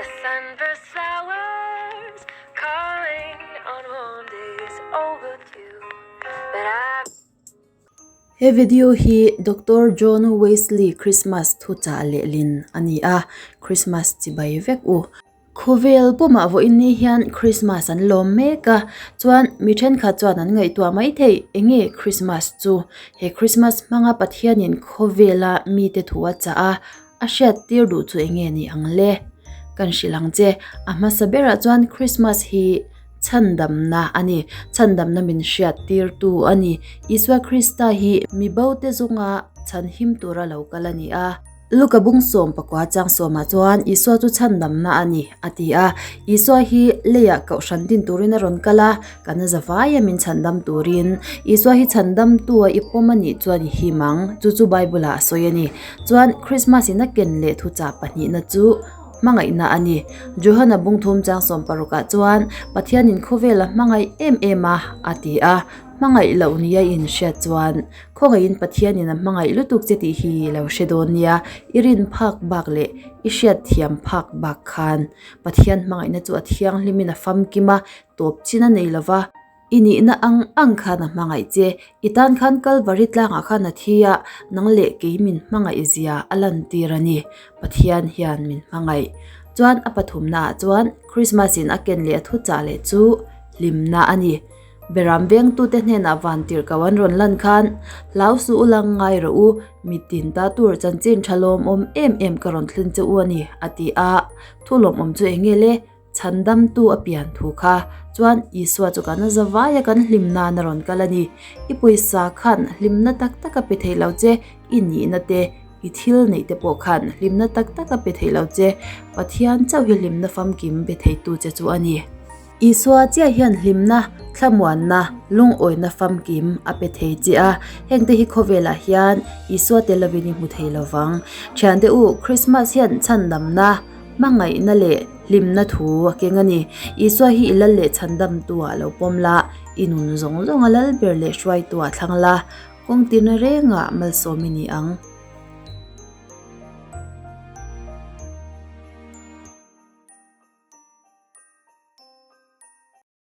The sunburst flowers calling on warm days overdue. But I He video hi Doctor John Wesley Christmas thuchah lehlin a ni a, Christmas chibai vek u. Khawvel pumah vawiin ni hian Christmas an lawm mek a, chuan mi thenkhat chuan an ngaihtuah mai thei enge Christmas chu. He Christmas hmanga Pathianin khawvela mite thu a chah a, a hriat tir duh chu enge ni ang le? Kan hrilh ang che, a hmasa berah chuan Christmas hi chhandamna a ni, chhandamna min hriat tirtu a ni. Isua Krista hi mi bote zunga chhanhim tura lo kal a ni a. Luka bung 14 chang sawmah chuan Isua chu chhandamna a ni, a ti a. Isua hi leiah kohhran din turin a rawn kal a, kan zavaia min chhandam turin. Isua hi chhandamtu a i pawm a nih chuan i him ang, chu chu Bible-ah a sawi a ni. Chuan Krismas in a ken leh thuchah pahnihna chu hmangaihna a ni. Johana bung thum chang 60 ah chuan Pathianin khawvel a hmangaih em em a, a ti a. Hmangaih loh nia i inhriat chuan Khawngaihin Pathianin a hmangaih lutuk che tih hi i lo hre dawn nia, i rin phak bak leh i hriat thiam phak bak khan Pathian hmangaihna chu a thianghlimin a famkim a, tawp chin a nei lo va. I nihna ang ang khan a hmangaih che, i tan khan Kalvari tlangah khan a thi a, nang leh kei min hmangaih zia a lantir a ni. Pathian hian min hmangaih. Chuan a pathumnaah chuan Krismas in a ken leh a thuchah leh chu hlimna a ni. Beram vengtute hnenah vantirhkoh an rawn lan khan, Hlau suh u lang ngai rawh u, mitin ta tur chanchin tha lawmawm em em ka rawn thlen che u a ni, a ti a. Thu lawmawm chu eng nge le? Chhandamtu a pian thu kha chuan Isua chu kan zavaia kan hlim nan a rawn kal a ni. I pawisa khan hlimna tak tak a pe thei lo che, i nihna te, i thil neih te pawh khan hlimna tak tak a pe thei lo che. Pathian chauh hi hlimna famkim pe theitu che chu a ni. Isua chiah hian hlimna, thlamuanna, lungawina famkim a pe thei che a, hengte hi khawvelah hian Isua tel lovin i hmu thei lo vang. Thiante u, Krismas hian chhandamna, hmangaihna leh hlimna thu a keng a ni. Isua hi i lal leh chhandamtu-ah lo pawm la, i nun zawng zawnga lal ber leh hruaitu-ah thlang la, kawng tirna rengah malsawm i ni ang.